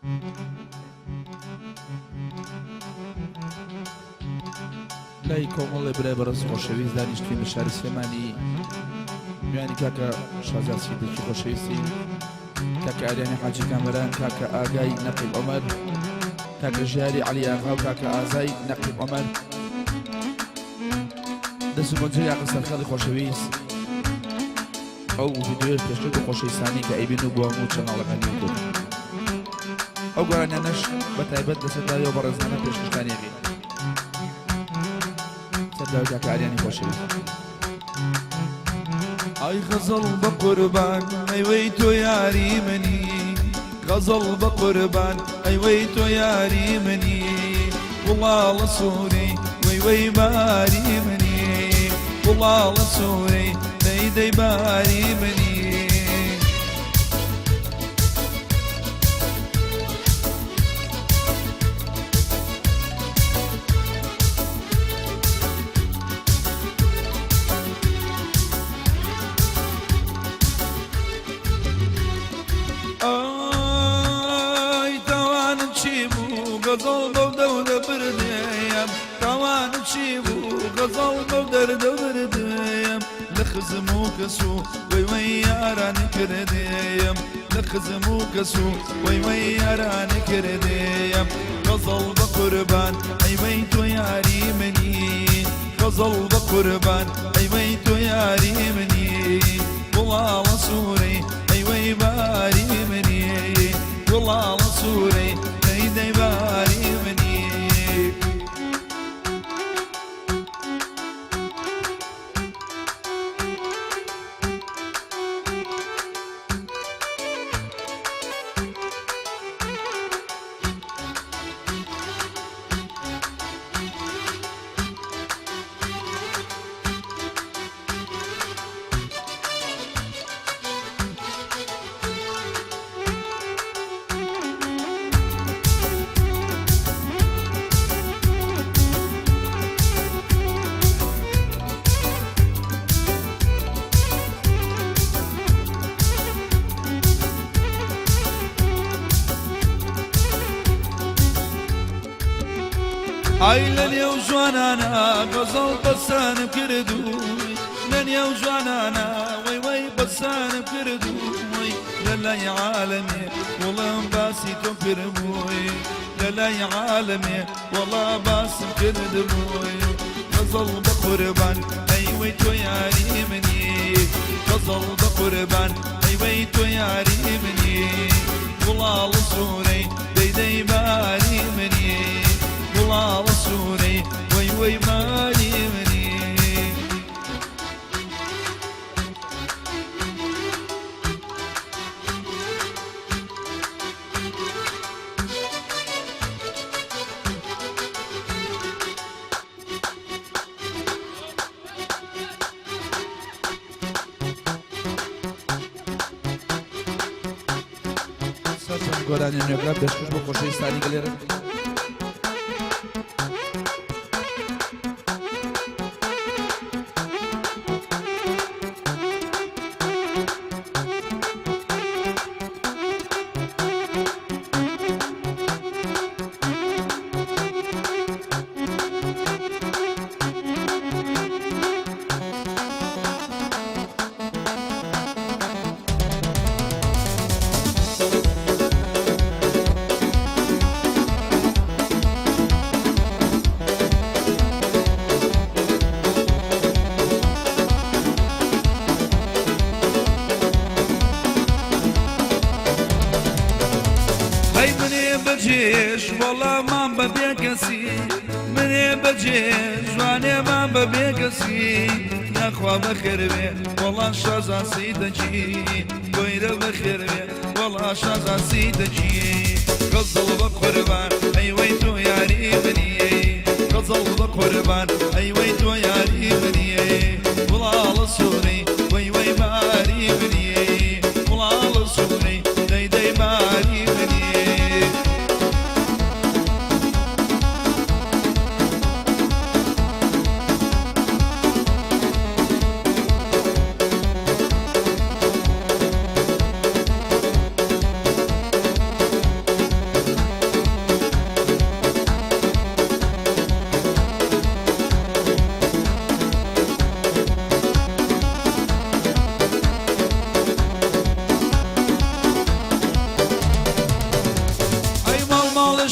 لای کۆمەڵێ برای بەڕێز خۆشەویست دانیشتوین لە شاری سلێمانی، میوانی کاکە شازاد سیدەکی خۆشەویستی، کاکە ئاریانی حاجی کامەران، کاکە ئاگای نەقیب عومەر، کاکە ژیاری عەلی ئاغا و کاکە ئازای نەقیب عومەر. دەست و پەنجەی ئاقە سەرخەڵی خۆشەویست ئەو ڤیدیۆیەش پێشکەش بە خۆشەویستانی کە ئەیبین و بۆ هەموو چەناڵەکانی یوتوب ئەو گۆرانیانەش بە تایبەت لەسەر داوی ئەو بەڕێزانە پێشکەشتانی ئەکەین سەر داوی کاکە ئاریانی خۆشەویست. ئای غەزەڵ بە قوربان ئەی وەی تۆ یاری منی غەزەڵ بە قوربان ئەی وەی تۆ یاری منی گوڵاڵە سووری وەی وەی باری منی گوڵاڵە سووری دەی دەی باری منی. ئای تاوانم چی بوو غەزەڵ بەو دەورە بردێم تاوانم چی بوو غەزەڵ بەو دەردە بردێم لە خزم و کەس و وەی وەی یاران کردێم لە خزم و کەس و وەی وەی یاران کردێم غەزەڵ بە قوربان ئەی وەی تۆ یاری منی غەزەڵ بە قوربان ئەی وەی تۆ یاری منی گوڵاڵە سوورەی ئەی وەی باری منی گوڵاڵە سوورەی دەی دەی باری منی. ئای لە نێو جوانانە غەزەڵ پەسانم کردووی لە نێو جوانانە وەی وەی پەسانم کردووی لە لای عالەمێ وەڵام باسی تۆم کردبووی لە لای عالەمێ وەڵا باسم کردبووی غەزەڵ بە قوربان ئەی وەی تۆ یاری منی غەزەڵ بە قوربان ئەی وەی تۆ یاری منی گوڵاڵ سوورەی دەی دەی باری منی گوڵاڵە سوورەی وەی وەی ماری منی. سەرجەم گۆرانیە نوێکان پێشکەش بۆ خۆشەویستانی گەلێرە. هەی منێ بەجێش وەڵا مام بە بێکەسی منێ بەجێ جوانێ مام بە بێکەسی ناخوا بەخێربێ وەڵا شازا سیدەکی گۆیرە بەخێربێ وەڵا شازا سیدەکی غەزەڵ بە قوربان ئەی وەی تۆ یاری منی غەزەڵ بە قوربان ئەی وەی تۆ یاری منی گوڵاڵە سوورەی وەی وەی باری منی گوڵاڵە سوورەی دەی دەی باری منی.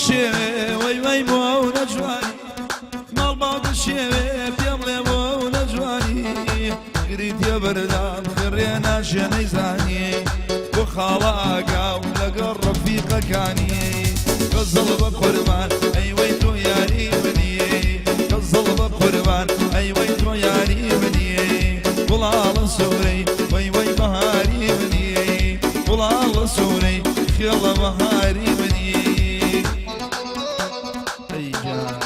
دەشێوێ وەی وەی بۆ ئەو نەجوانی ماڵ باو دەشێوێ پێم بڵێ بۆ ئەو نەجوانی گری تێبەردام خڕێ ناشێ نەیزانی بۆ خاڵە ئاگا و لەگەڵ ڕەفیقەکانی غەزەڵ بە قوربان ئەی وەی تۆ یاری منی غەزەڵ بە قوربان ئەی وەی تۆ یاری منی گوڵاڵە سوورەی وەی وەی بەهاری منی گوڵاڵە سوورەی خێڵە بەهاری منی ئەی گیان.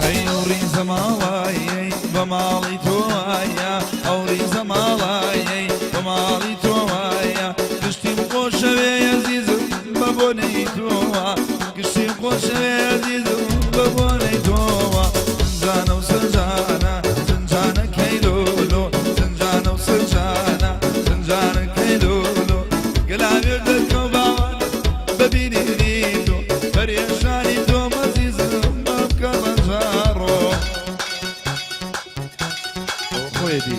ئەی ئەو ڕیزە ماڵایەی بە ماڵی تۆ وایە، ئەو ڕیزە ماڵایەی بە ماڵی تۆ وایە، گشتیم خۆشەوێ ئەزیزم بە بۆنەی تۆوە، گشتیم خۆشەوێ ئەزیزم بە بۆنەی تۆوە. سنجانە و سنجانە سنجانەکەی لۆلۆ، سنجانە و سنجانە سنجانەکەی لۆلۆ، گەلاوێژ دەرکەو باوانم بە بینینی تۆ، پەرێشانی تۆم ئەزیزم بمکە بەجاڕۆ. ئەوە خۆیەتی.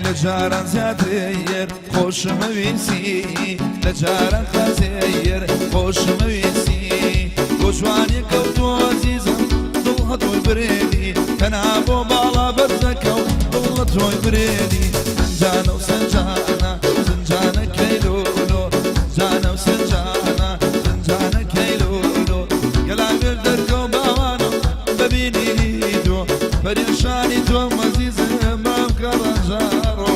لە جاران زیاتر خۆشمەویستی، لە جاران خازێر خۆشمەویستی، بۆ جوانی کەوتۆ ئەزیزم دڵ هەتۆی برێنی، تەنها بۆ باڵا بەرزەکە و دڵ لە تۆی برێنی. سنجانە و سنجانە سنجانەکەی لۆلۆ، سنجانە و سنجانە سنجانەکەی لۆلۆ، گەلاوێژ دەرکەو باوانم بە بینینی تۆ، پەرێشانی تۆم ئەزیزم بمکە ڕەنجاڕۆ.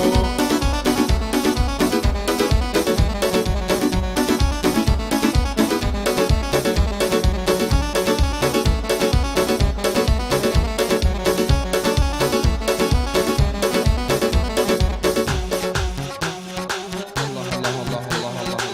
الله الله الله الله الله الله.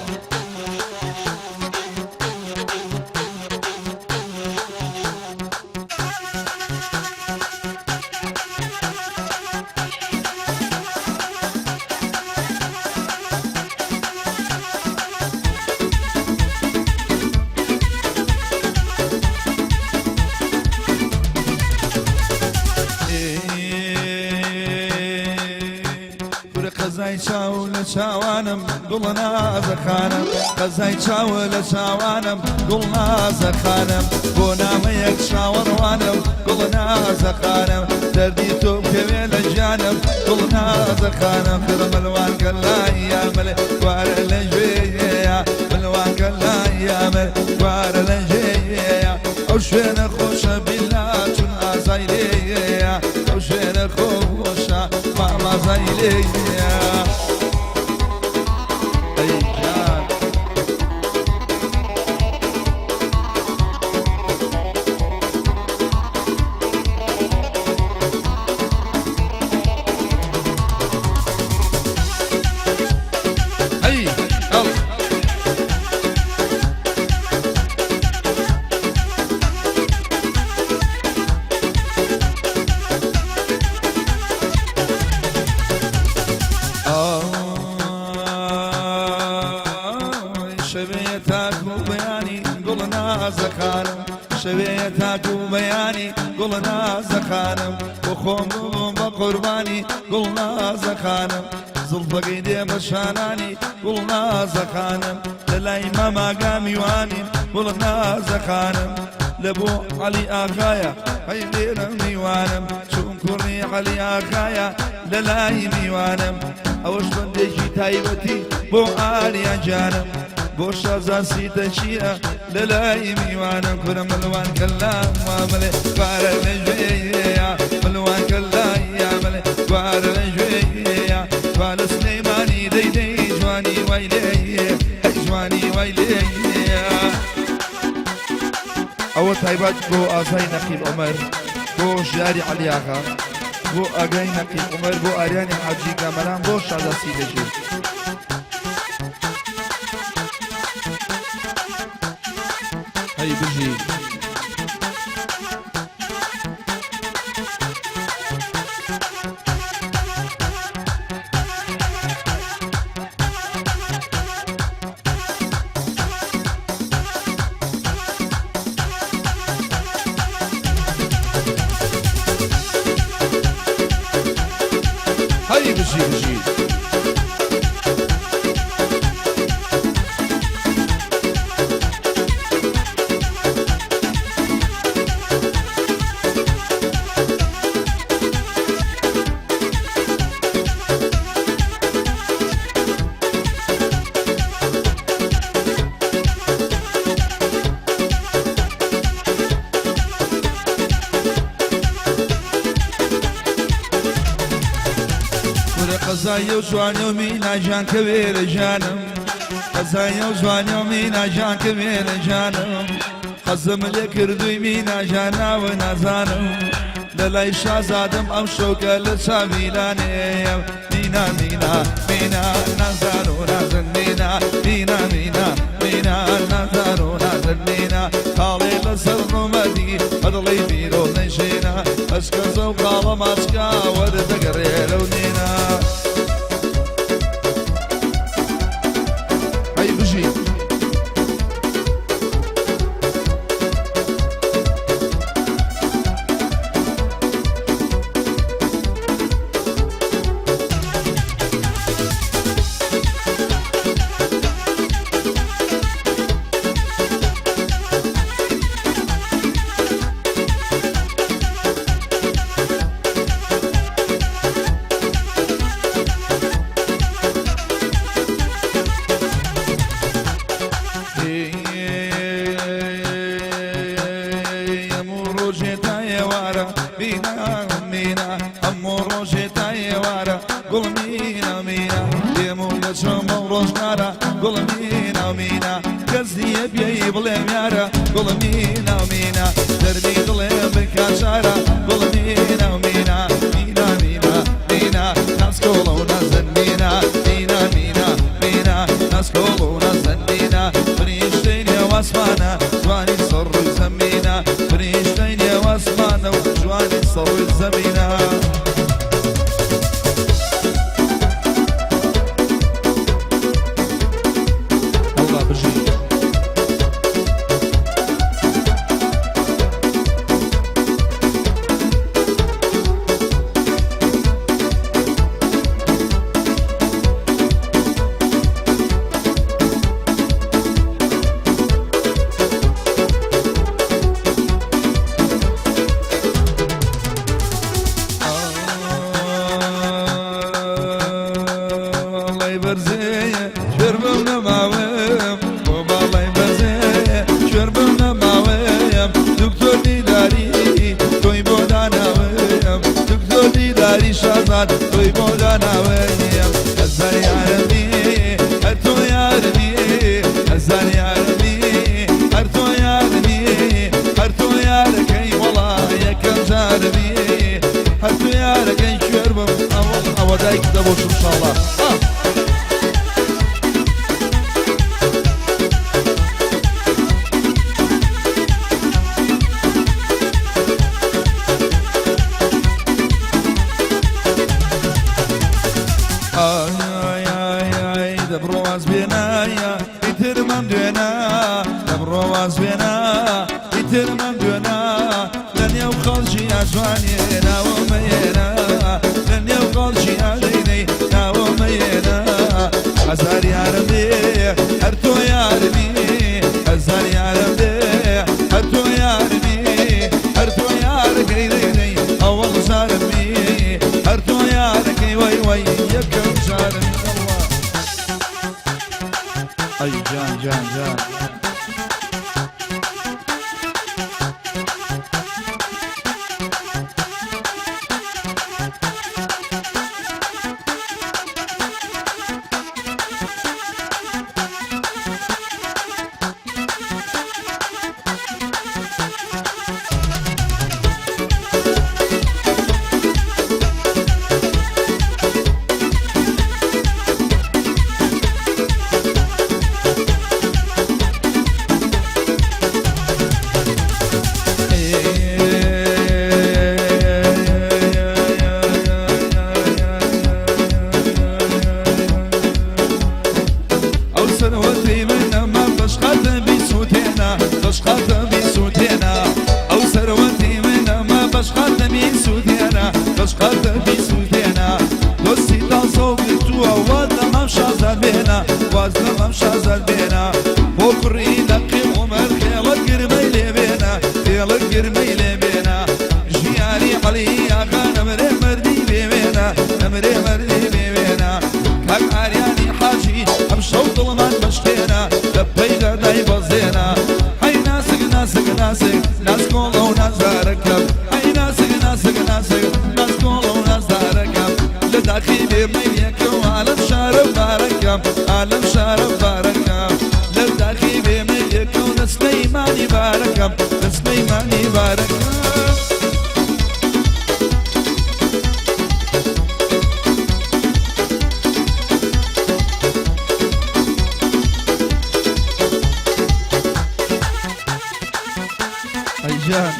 کورە قەزای چاو لە چاوانم گوڵ نازەخانم، قەزای چاو لە چاوانم گوڵ نازەخانم، بۆ نامەیەک چاوەڕوانم گوڵ نازەخانم، دەردی تۆ بکەوێ لە گیانم گوڵ نازەخانم. خڕ ملوانکە لای یامل کوارە لە گوێیە، ملوانکە لای یامل کوارە لە گوێیە، ئەو شوێنە خۆشە بیلا چون ئازای لێیە، ئەو شوێنە خۆشە مامازای لێیە. ئەی گیان. ئەی ئەڵ. ئای شەوەیە تاکو بەیانی گوڵ نازەخانم، شەوەیە تاکو بەیانی گوڵ نازەخانم، بۆ خۆم بووم بە قوربانی گوڵ نازەخانم، زڵفەکەی دێ بە شانانی گوڵ نازەخانم، لە لای ماماگا میوانیم گوڵ نازەخانم. لە بۆ عەلی ئاغایە هەی لێرە میوانم چون کوڕی عەلی ئاغایە لە لای میوانم ئەوەش بەندێکی تایبەتی بۆ ئاریا گیانم بۆ شازا سیتەچیە لە لای میوانم کورە ملوان کەلام واملێ پارە لە گوێیە ملوان کەلایە ملێ پارە لە گوێیە با لە سلێمانی دەی دەی جوانی وای لێیە هەی جوانی وای لێیە. ئەوە تایبەت بۆ ئازای نەقیب عومەر بۆ ژیاری عەلی ئاغا بۆ ئاگای نەقیب عومەر بۆ ئاریانی حاجی کامەران بۆ شازا سیدەجی. هەی بژی. هەی بژی بژی. کورە قەزای و جوانی و مینا گیان کەوێ لە گیانم قەزای و جوانی و مینا گیان کەوێ لە گیانم حەزم لێ کردووی مینا گیان ناوە نازانم لە لای شازادم ئەم شەوکە لە چاویلانێم مینا مینا مینا نازار و نازن مینا مینا مینا مینا نازار و نازن مینا خاڵێ لەسەر ڕوومەتی بەدڵی بیرۆ نەژێنا ئەشکەنجە و خاڵە ماچکا وەردەگەڕێ لەو نێنا. هەی بژی. هەموو ڕۆژێ تا ئێوارە مینا مینا هەموو ڕۆژێ تا ئێوارە گوڵ مینا مینا دێم و دەچم ئەو ڕۆژگارە گوڵ مینا مینا کەس نییە پێی بڵێم یارە گوڵ مینا مینا دەردی دڵێ بکا چارە گوڵ مینا مینا مینا مینا مینا ناسکۆڵە و نازن مینا مینا مینا مینا ناسکۆڵ و نازن مینا فریشتەی نێو ئاسمانە جوانی سەر ڕووی زەمینە فریشتەی نێو ئاسمانە و جوانی سەر ڕووی زەمینە. وەڵا بژی. باڵای بەرزێ کوێر بم نەماوەم بۆ باڵای بەرزێ کوێر بم نەماوەم دکتۆر دیداری تۆی بۆ داناوم دکتۆر دیداری شازاد تۆی بۆ داناوم هەزار یارمی هەر تۆ یارمی هەزار یارمی هەر تۆ یارمی هەر تۆ یارەکەی وەڵا یەکەم جارمی هەر تۆ یارەکەی کوێر بم ئەوە ئەوە دایک دەبۆشم شاڵە. ئای ئای ئای دەبڕۆ واز بێنایە ئیتر مەم دوێنا دەبڕۆ واز بێنا ئیتر مەم دوێنا لە نێو خەڵکی ئاجوانێ ناوەمەیێنا لە نێو خەڵکی ئاژینەی ناوەمەیێنا هەزار یارم بێ هەر تۆ یارمی هەزار یارم بێ هەر تۆ یارمی. یەکەم جارم یەڵڵا. ئەی جان جان جان. ئەو سەروەتی منەمە بەشقاتە بیسووتێنە بەشقاتە بیسووتێنە ئەو سەروەتی منەمە بەشقاتە بیسووتێنە بەشقاتە بیسووتێنە دۆستی تازە و گرتووە واز لە مام شازاد بێنە واز لە مام شازاد بێنە بۆ کوڕی نەقی عومەر خێڵت گرمەی لێ بێنە خێڵت گرمەی لێ بێنە ژیاری عەلی ئاغا نەمرێ مەردی بێوێنە نەمرێ مەردی بێوێنە کاک ئاریانی حاجی ئەمشەو دڵمان بەشکێنە لە پەی دەردای بەزێنە هەی ناسک ناسک ناسک ناسکۆڵە و نازدارەکەم هەی ناسک ناسک ناسک ناسکۆڵە و نازدارەکەم لە داخی بێمەیەکەم ئالەم شارە بارەکەم ئالەم شارە بارەکەم لە داخی بێمەیەکەم لە سلەیمانی بارەکەم لە سلەیمانی بارەکەم. ئەی جان.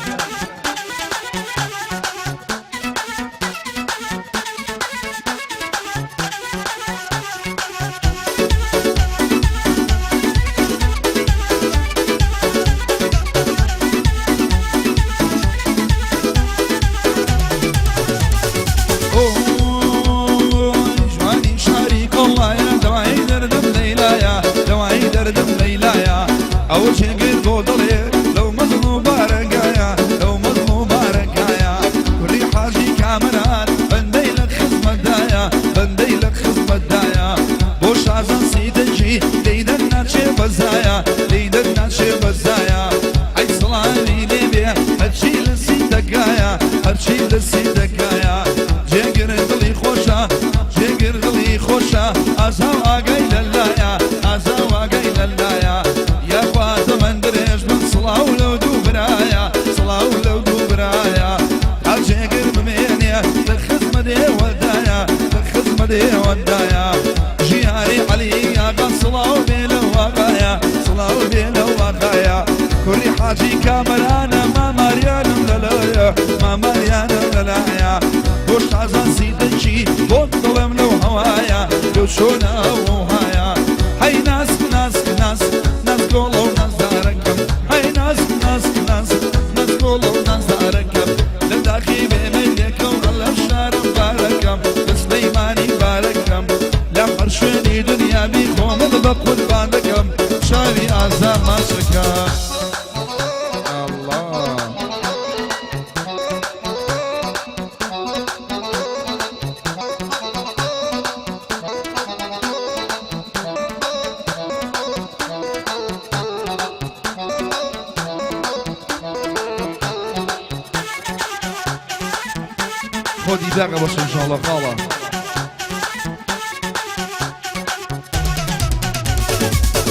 جوانی شاری کۆڵایە دەوای دەردم لەیلایە دەوای دەردم لەیلایە ئەو جێگر بۆ دڵێ لەو مەزڵ و بارەگایە لەو مەزڵ و بارەگایە کوڕی حاجی کامەران بەندەی لە خزمەتدایە بەندەی لە خزمەتدایە بۆ شازان سیدەکی لێی دەرناچێ بەزایە لێی دەرناچێ بەزایە ئەی سڵاوی لێ بێ هەرچی لە سیدەگایە هەرچی لە سیدەگایە جێگر دڵی خۆشە جێگر دڵی خۆشە ئازا و ئاگای لەلایە ئازا و ئاگای لەلایە یاخوا تەمەن درێژ بن سڵاو لەو دوو برایە سڵاو لەو دوو برایە تا جێگر بمێنێ لە خزمەت ئێوەدایە لە خزمەت ئێوەدایە ژیاری عەلی ئاغا سڵاو بێ لەو ئاغایە سڵاو بێ لەو ئاغایە کوڕی حاجی کامەرانە ماماریانم لەلایە ماماریانم لەلایە بۆ شازان سیدەکی بۆ دڵم لەو هەوایە لەو چۆنە ئەوهایە هەی ناسک ناسک ناسک ناسکۆڵە و نازدارەکەم هەی ناسک ناسک ناسک ناسکۆڵە و نازدارەکەم لە داخی بێمەیلێکەم ئەلەم شارم بارەکەم لە سلەیمانی بارەکەم لە هەر شوێنی دنیا بی خۆمت بە قوربان دەکەم چاوی ئازار ماچەکە. ئەڵڵا. خۆ دیداغە بەش ئینشاڵڵا خاڵە.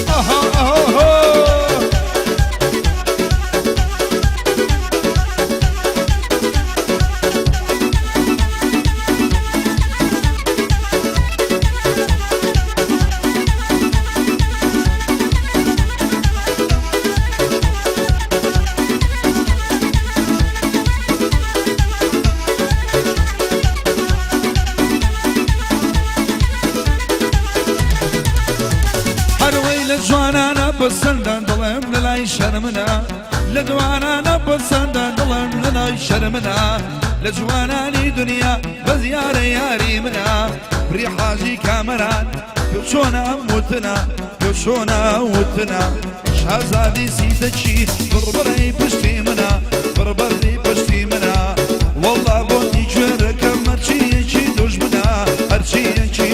ئەها ئەها. هەروەی لە جوانانە پەسەندە دڵم لە لای شەرمنە لە دوانانە پەسەندە دڵم لە لای شەرمنە لە جوانانی دنیا بەس یارە یاری منە کوڕی حاجی کامەران پێ چۆنە ئەم وتنە پێ چۆنە ئەم وتنە شازادی سیتەکی بڕبڕەی پشتی منە بڕبڕی پشتی منە وەڵڵا بۆنی گوێرەکەم هەرچیەکی دوژمنە هەرچیەکی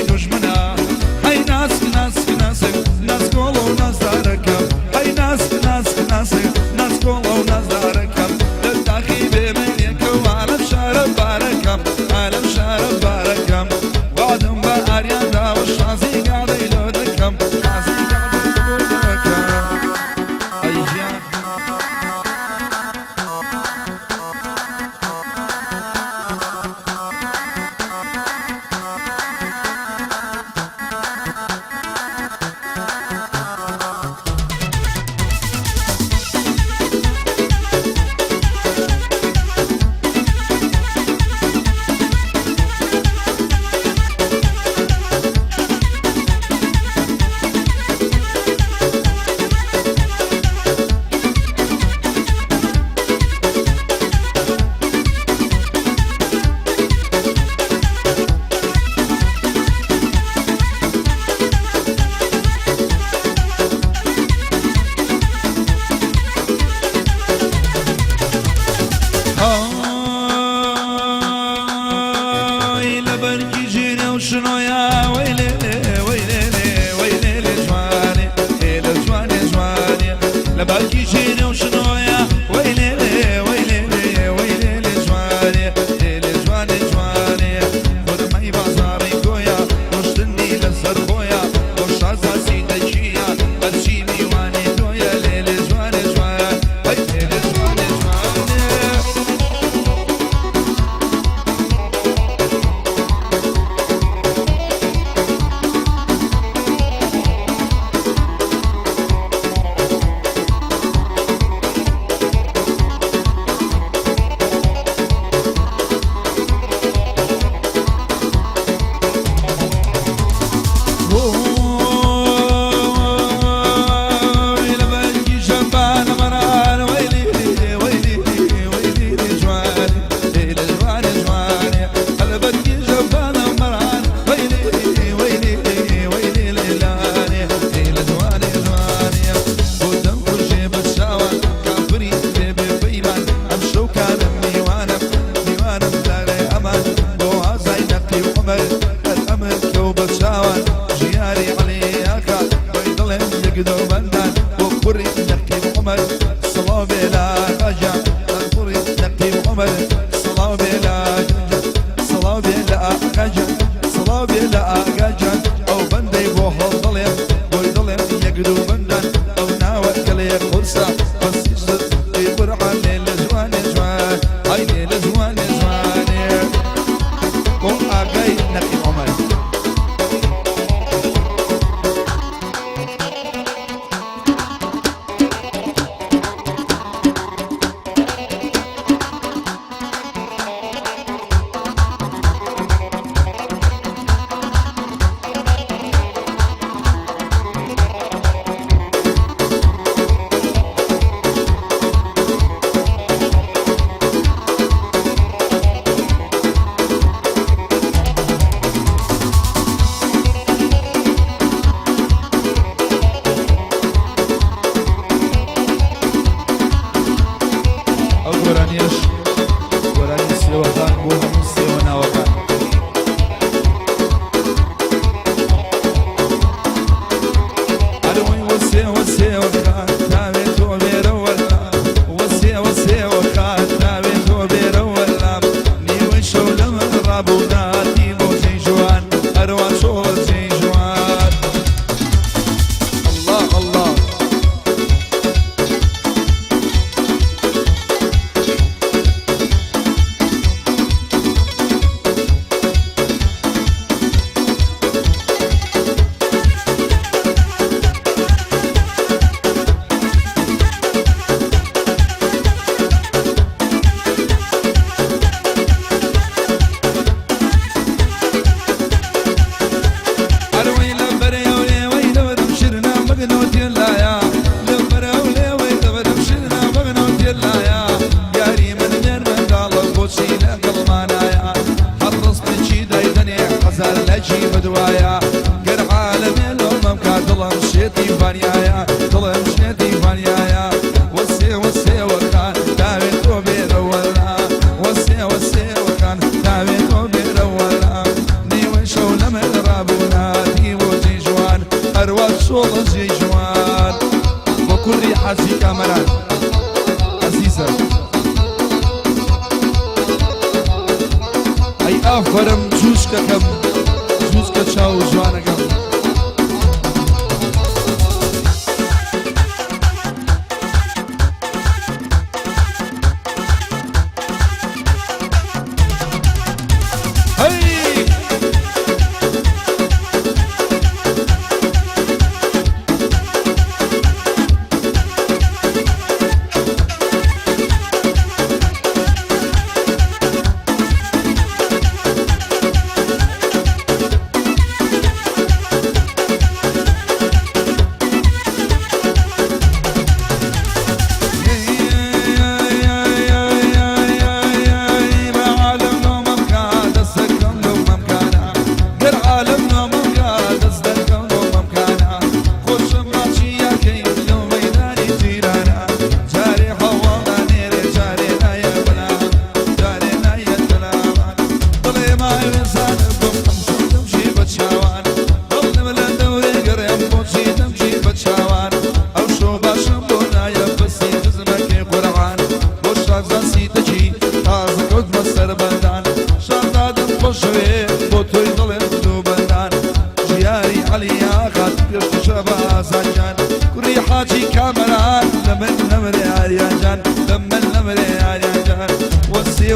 لە باکی ژینە و شنۆیە وەی لێلێ وەی لێلێ وەی لێلێ جوانێ لێلێ جوانێ جوانێ خورمەی بازاڕی کۆیە ڕۆشتنی لەسەر خۆیە بۆ شازا سیدەکییە هەرچی میوانی تۆیە لێلێ جوانێ جوان وەی لێلێ جوانێ جوانێ. ئەو گۆرانیەش گۆرانی سێوەکان بۆ هەموو سێوە ناوەکان. ئەرەوەی وەسێ وەسێوەکان تاوێ تۆ بێرە وەلا وەسێ وەسێوەکان تاوێ تۆ بێرە وەلا نیوەی شەو لە من ڕابوو ناتی بۆ جێی جوان ئەروا چۆڵە جێی جوان. الله الله. ئەروەی لە بەرەو لێوەی دەوەرم شرنا بگنەوە تێلایە لە بەرەو لێوەی دەوەرم شرنا بگنەوە تێلایە یاری من مێرمەنداڵە بۆچی لەگەڵمانایە هەر ڕستێکی دایدەنێ هەزار لەکی بدوایە گەر عالەمێ لۆمەم کا دڵم شێتی ڤانیایە دڵم شێتی ڤانیایە وەسێ وەسێوەکان داوێ تۆ بێرەوەلا وەسێ وەسێوەکان داوێ تۆ بێرەوەلا نیوەی شەو لە من ڕابوو ناتی بۆ جێی جوان هەروا چۆڵە جێی جوان بۆ کوڕی حاجی کامەران عەزیزە. ئەی ئافەرم جووچکەکەم جووچکە چاو جوانەکەم. هەی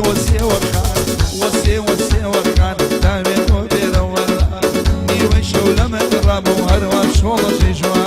وەسێ وەخان، وەسێ وەسێ وەخان، داوێ تۆ بێرە وەرە. نیوەی شەو لە من ڕابوو، هەروا شۆڵەشی جوان.